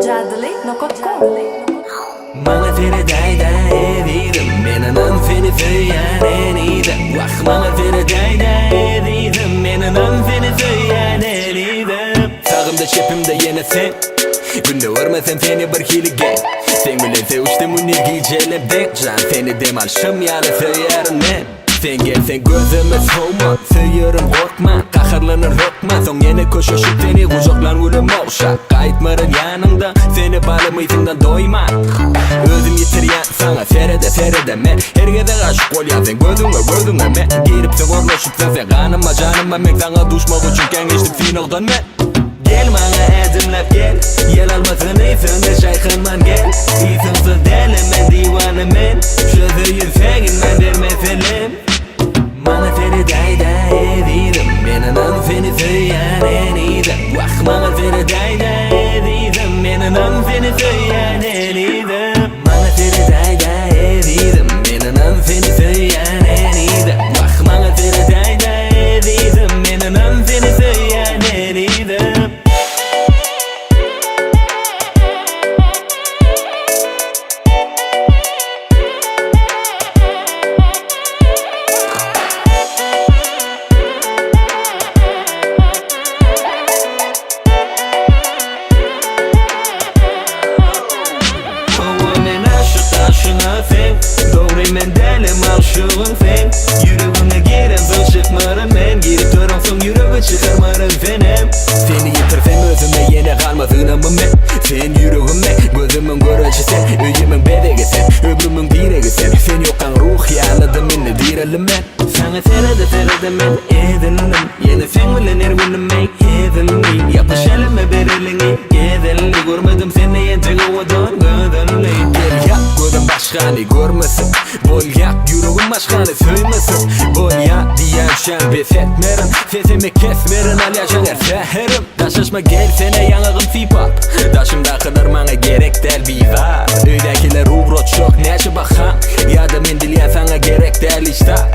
Jadyly nokat kom. Maňa seredäýdä ezizim Men ynam seni söýýän enizem Wah maňa seredäýdä ezizim Men ynam seni söýýän enizem Sagymda çepimde ýene sen Günde görmesem seni bir hili geň Seň bilen söýüşdim gündiz gijeler deň Jan seni dem alşym ýaly söýýärin men Sen gelseň gözüme sowma Söýerin gorkma Gaharlanar hökman Soň ýene köşeşip seni gujaklan gülüm ogşap Gaýtmaryn ýanyňda Seni balym ysyňdan doýman Özüm ýitirýän saňa serede serede men Her gezek aşyk bolýan sen gözüňe gözüňe men Giripsiň ornaşypsyň sen ganyma janyma Men saňa duşmak üçin kän geçdim synagdan men Gel maňa ädimläp gel Ýel almasyn ysyňda çaýkanman gel Ysyňsyz däli men diwana men Çözeýin säginmän ber meselem Maňa seredäýdä ezizim Men ynam seni söýýän enizem Wah maňa seredäýdä ezizim Men ynam seni söýýän enizem Maňa seredäýdä ezizim Men ynam seni söýýän enizem Wah maňa seredäýdä ezizim Men ynam seni söýýän enizem. Hawa men aşyk aşyňa seň Dogry men dälem aşygyň sen Ýüregiňe giremsoň çykmaryn men Girip duransoň ýürege çykarmaryn senem Seni ýitirsem özüme ýene galmaz ynamym men Sen ýüregime gözümiň göreji sen Öýümiň bezegi sen ömrümiň diregi sen Sen ýokkaň ruh ýalydym indi direldim men Saňa serede serede men ezildim Ýene seň bilen her günüm eý hezilli Ýapyş elime ber eliňi gezelli Görmedim sende entek owadan gözelli Gel ýak gözüm başgany görmesin Bolýa ýüregim başgany söýmesin Bolýa diýýänçäm bes etmerin Sesimi kesmerin alýaşaň her säherim Daşlaşma gelsene ýaňagym sypap Daşymdakylar maňa gerek däl bizar Öýdäkiler ugratjak näçe baha Ýa-da men bilýän saňa gerek däl hiç zat.